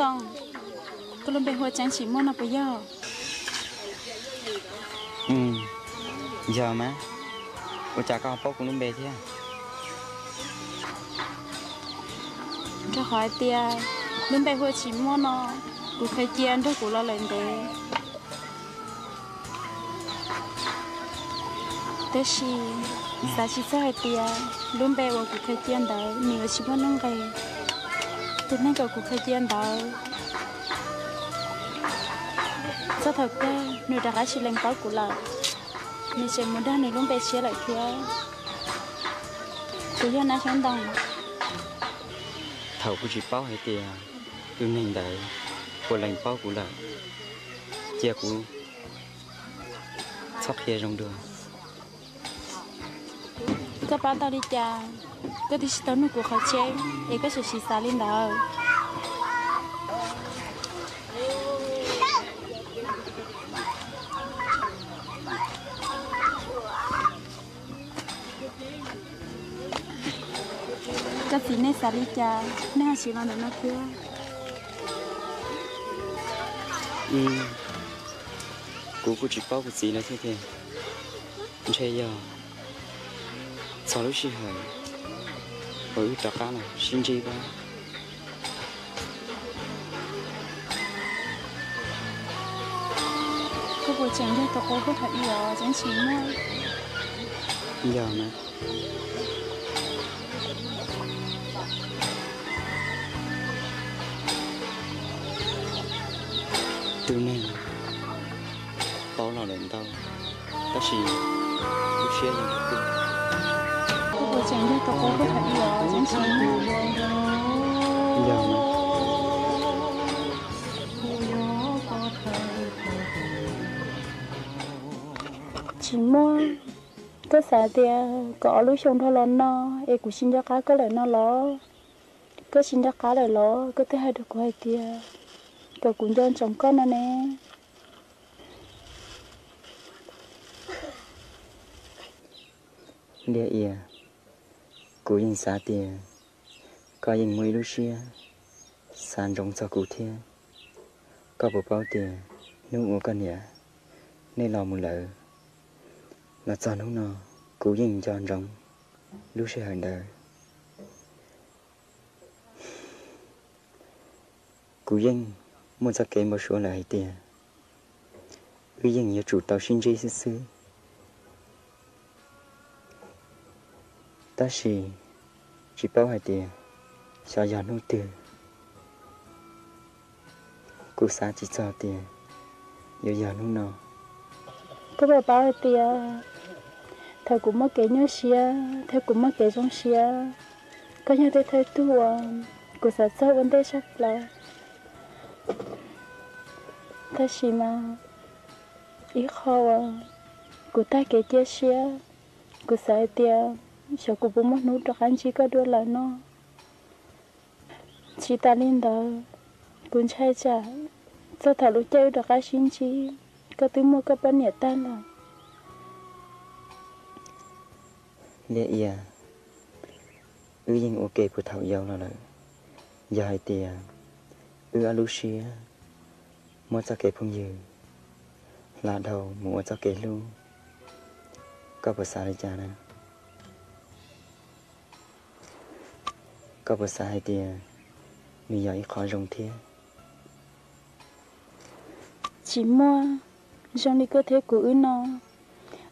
Koj lub npe hu ua Tseeb Tsim Muaj no puas yog? Yog mas, ua cas koj ho paub kuv lub npe thiab? Rau qhov hais tias lub npe hu ua Tsim Muaj no, kuv khaws cia nrog kuv los lawm ntev. Tab sis xav tsis txog hais tias lub npe uas kuv khaws cia ntawd nws yuav tsis muaj nuj nqis. Tus neeg uas kuv khaws cia ntawd, txog thaum kawg nws rov qab tsis lees paub kuv lawm. Nws tseem mus dag nws lub npe tshiab lawm thiab. Kuv yog Nab Xyoob Ntoo. Thaum kuv tsis paub hais tias tus neeg ntawd puas lees paub kuv lawm, cia kuv txhob qhia zoo dua. Koj pab tau li cas, koj twb tsis tau nug kuv qhov tseeb es koj tseem xav li ntawd. Koj txiv nej xav li cas nej ho tsis los ntawm no thiab? Kuv kuj tsis paub kuv txiv lawv thiab tiag. Ntshe yog txog lub sij hawm uas wb rov qab los sib ntsib pab. Koj puas tseem yog tus qub kuj thaum ub os, Tseeb Tsim Muaj? Yog mas. Tus neeg paub los lawm ntau, tab sis lub siab yeej tseem yog tus qub kuj thaum ub os, Tseeb Tsim Muaj. Yog mas. Tsim Muaj, koj xav tias kaum ob lub xyoo dhau los no es kuv tsis nco qab koj lawm no los? Koj tsis nco qab lawm los koj twb hais rau kuv hais tias kom kuv nco ntsoov koj no ne. Liaj Ia, kuv yeej xav tias koj yeej muaj ib lub siab xav ntsoov txog kuv thiab. Koj puas paub tias hnub uas koj niam nej los mus lawm, los txog hnub no kuv yeej nco ntsoov lub sij hawm ntawd. Kuv yeej muaj txoj kev npau suav lawm hais tias wb yeej yuav tsum tau sib ntsib xwb xwb. Tab sis tsis paub hais tias xyov yog hnub twg, kuv xav tsis txog tias yuav yog hnub no. Koj puas paub hais tias thaum kuv muaj kev nyuaj siab thiab kuv muaj kev zoo siab, koj yog tej thawj tug uas kuv xav txog ua ntej tshaj plaws. Tab sis mas ib qho uas kuv tag kev cia siab, kuv xav hais tias xyov kuv puas muaj hnub rov qab ntsib koj dua lawm no. Tsis tas li ntawd, kuv ntshai tsam txog thaum lub caij wb rov qab sib ntsib, koj twb muaj koj poj niam tag lawm. Liaj Ia, wb yeej ua ke puag thaum yau los lawm. Yog hais tias wb ob lub siab muab txoj kev phooj ywg hla dhau mus ua txoj kev hlub, koj puas xav li cas na? Koj puas xav hais tias nws yog ib qho zoo thiab? Tsis muaj. Zoo li koj thiab kuv wb no,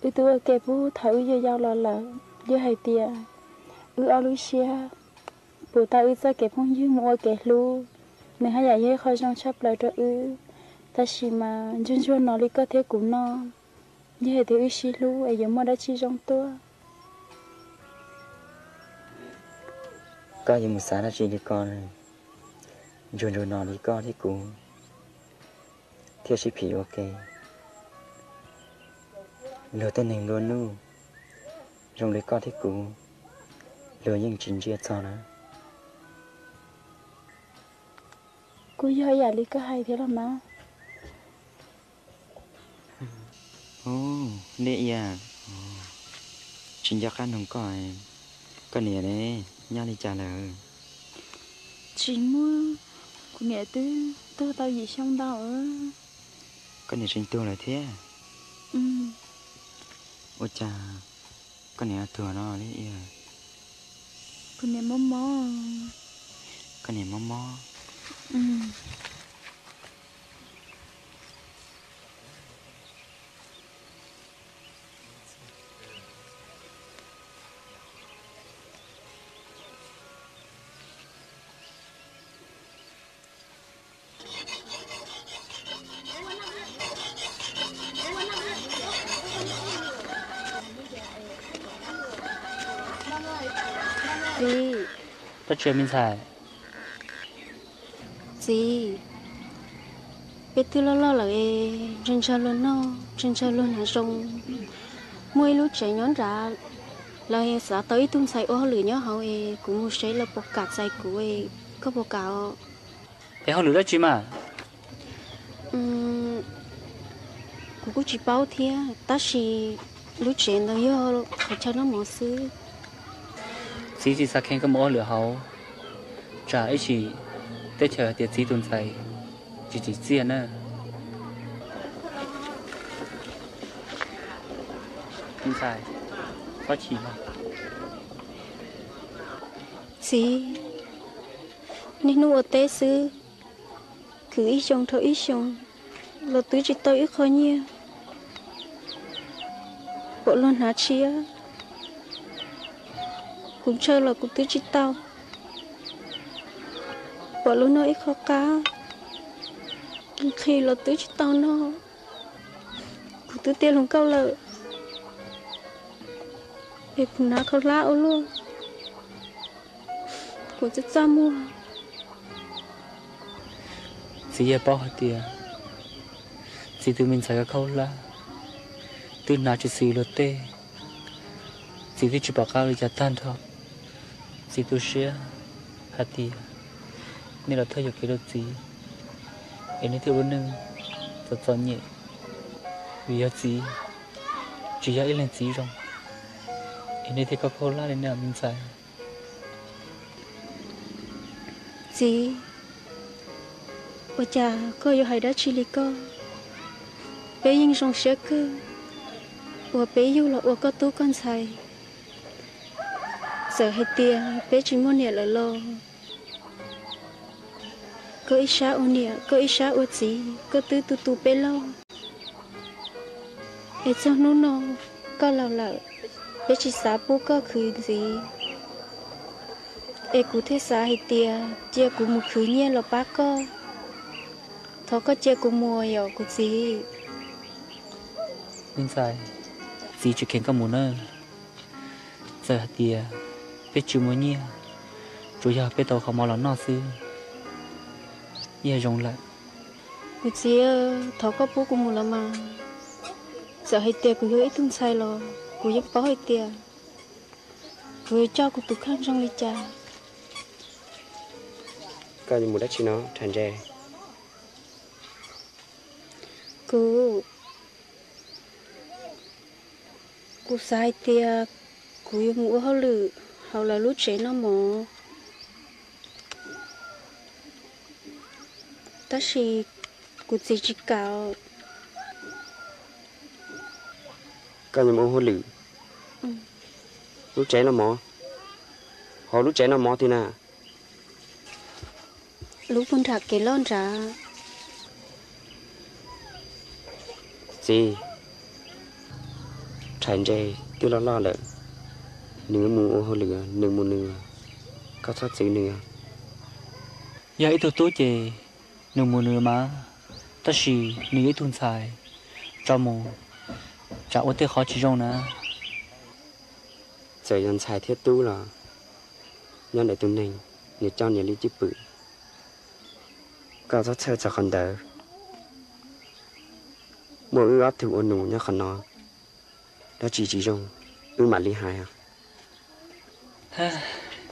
wb twb ua ke puag thaum wb yau yau los lawm. Yog hais tias wb ob lub siab puag ta wb txoj kev phooj ywg mus ua kev hlub, nws haj yam yog ib qho zoo tshaj plaws rau wb. Tab sis mas ntsuag ntsuag no li koj thiab kuv no, yog hais tias wb sib hlub es yuav muaj dab tsi zoo tuaj? Koj yuav mus xav dab tsi li ko? Ntsuag ntsuag no li koj thiab kuv thiaj sib phim ua ke. Luag tej neeg nplua nuj zoo li koj thiab kuv, luag yeej tsis ntsia txog na. Kuj yog ib yam li koj hais thiab los mas. Liaj Ia, tsis nco qab noog koj, koj niam ne, nyob li cas lawm? Tsis muaj. Kuv niam twb tuag tau yim xyoo ntau. Koj niam tseem tuag lawm thiab? Ua cas koj niam tuag no li? Kuv niam mob mob. Koj niam mob mob. Txiv. Dab tsi me ntxhais? Txiv, peb twb loj loj lawm es ntshaw ntshaw luag noj, ntshaw ntshaw luag hnav zoo. Muaj ib lub tsev nyob nrad, lawv xav tau ib tug ntxhais ua hauj lwm nyob hauv es kuv mus seb lawv puas kam txais kuv, koj puas kam os? Es hauj lwm dab tsi mas? Kuv kuj tsis paub thiab, tab sis lub tsev ntawd yog qhov chaw noj mov xwb. Txiv tsis xav kheev koj mus ua hauj lwm hauv, tsam ib chim teb chaws hais tias txiv tus ntxhais tsis tsim txiaj na. Ntxhais, txhob chim mas. Txiv, niaj hnub ua teb xwb, khwv ib xyoo dhau ib xyoo los twb tsis tau ib qho nyiaj. Pom luag hnav tshiab, kuv ntshaw los kuv twb tsis tau. Pom luag noj ib qho qab, kuv nqhis los twb tsis tau noj. Kuv twb tiav hluas nkauj lawm, es kuv hnav khaub hlab ua luaj, kuv txaj txaj muag. Txiv yeej paub hais tias txiv tus me ntxhais khaub hlab twb hnav tsis xws luag tej, txiv twb tsis pom qab li cas tag nrho. Txiv tu siab hais tias nej los thawj yuam kev rau txiv, es nej thiaj ua lub neej txom txom nyem. Vim yog txiv tsis yog ib leeg txiv zoo, es nej thiaj khaub khaub hlab li nej me ntxhais. Txiv, ua cas koj yuav hais dab tsi li koj? Peb yeej zoo siab kawg uas peb yug los ua koj tub koj ntxhais. Txawm hais tias peb tsis muaj niam lawm los koj ib sab ua niam, koj ib sab ua txiv, koj twb tu tu peb loj. Es txog hnub no koj laus lawm, peb tsis xav pub koj khwv ntxiv, es kuv thiaj xav hais tias cia kuv mus khwv nyiaj los pab koj. Thov koj cia kuv mus yom kuv txiv. Me ntxhais, txiv tsis kheev koj mus na. Txawm hais tias peb tsis muaj nyiaj, tsuas yog peb tau qhov mov los noj xwb, yeej zoo lawm. Kuv txiv, thov koj pub kuv mus los mas. Txawm hais tias kuv yug ib tug ntxhais los kuv yeej paub hais tias kuv yuav coj kuv tus kheej zoo li cas. Koj yuav mus dab tsi no rhais ntses? Kuv, kuv xav hais tias kuv yuav mus ua hauj lwm hauv lawv lub tsev noj mov, tab sis kuv txiv tsis kam. Koj yuav mus ua hauj lwm lub tsev noj mov? Hauv lub tsev noj mov twg na? Lub puag nram kev loj nrad. Txiv, rhais ntses twb loj loj lawm, nws yuav mus ua hauj lwm, nws mus nws, koj txhob txwv nws. Yog ib tug tub ces nws mus nws mas, tab sis nws yog ib tug ntxhais, tso mus tsam ua tej qhov tsis zoo na. Txawm yog ntxhais thiab tub los nyob ntawm tus neeg, nws coj niam li cwj pwm. Koj txhob txhawj txog qhov ntawd. Muaj wb ob tug ua nus nyob qhov no, dab tsi tsis zoo wb mam li hais.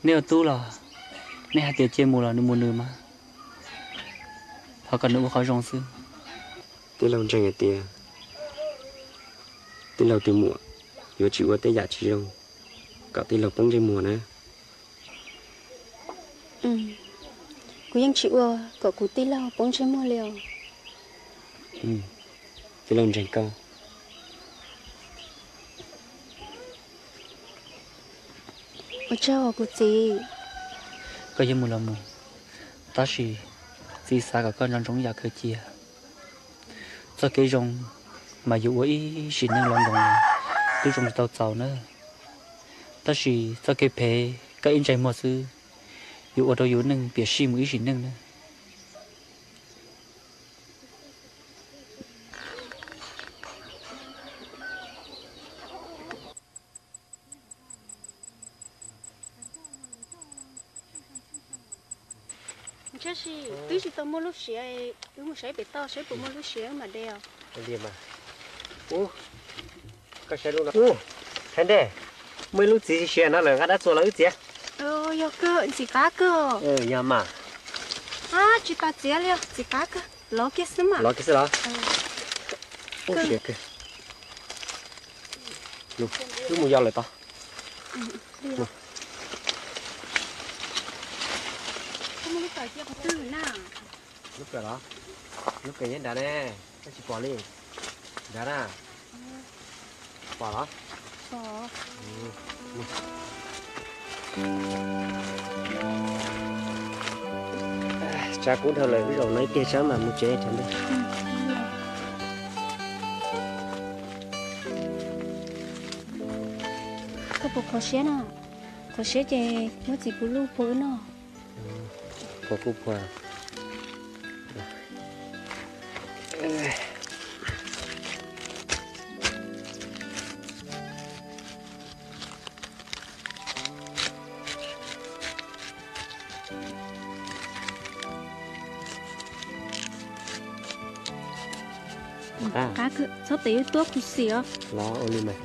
Nej ua tub los nej hais tias cia mus los nws mus nws mas, thov kom nws ua qhov zoo xwb. Tij laug ntseeg hais tias tij laug tus muam yuav tsis ua tej yam tsis zoo kom tij laug poob ntsej muag na. Kuv yeej tsis ua kom kuv tij laug poob ntsej muag li os. Tij laug ntseeg koj. Ua tsaug kuv txiv. Koj yuav mus los mus, tab sis txiv xav kom koj nco ntsoov yam kawg cia. Txoj kev zoo mas yus ua ib sim neej los nkoos twb zoo tsis tau txaus na. Tab sis txoj kev phem koj ib ntsais muag xwb, yuav ua rau yus neej piam sij mus ib sim neej na. Tab sis twb tsis tau muaj lub siav, wb mus saib pem toj saib puas muaj lub siav wb mam de os. Ua, saib ntej, muaj ib lub txiv siav no lawm, nqa dab txuas los wb txiav. Yog kawg, ntxim qab kawg. Yog mas. Tsis tas txiav li, ntxim qab kawg, lov kiag xwb mas. Lov kiag xwb los? Siav kawg. Wb mus yos lawm tod. Lub kawm los? Lub kawm nyob nrad ne, koj tsis pom li? Nrad na. Pom los? Tshav kub dhau lawm, wb zaum no ib pliag tsam mam mus tsev. Koj puas kho siab na? Kho siab ces muab txiv puv luj phua wb noj. Phua kuj phua. Qab kawg, txhob tes wb tuab khuv xim os. Los ua li mas.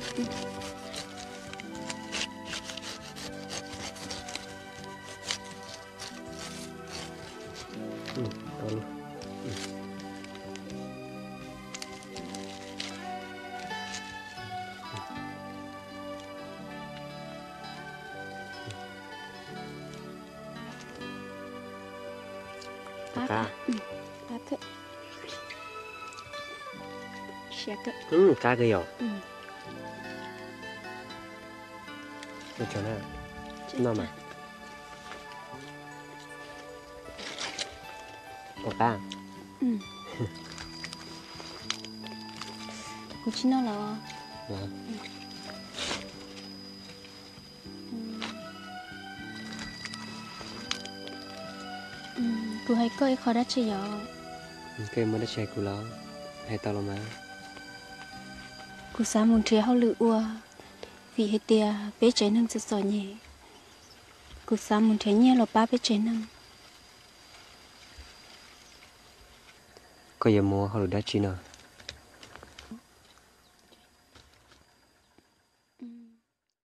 Qab kawg. Siav kawg. Qab kawg yom. Noj mas. Ua qab. Kuv tsis noj los. Kuv hais koj ib qho dab tsi yom? Koj muaj dab tsi hais kuv los? Hais tau los mas. Kuv xav mus nrhiav hauj lwm ua, vim hais tias peb tsev neeg txom txom nyem. Kuv xav mus nrhiav nyiaj los pab peb tsev neeg. Koj yuav mus hauj lwm dab tsi no?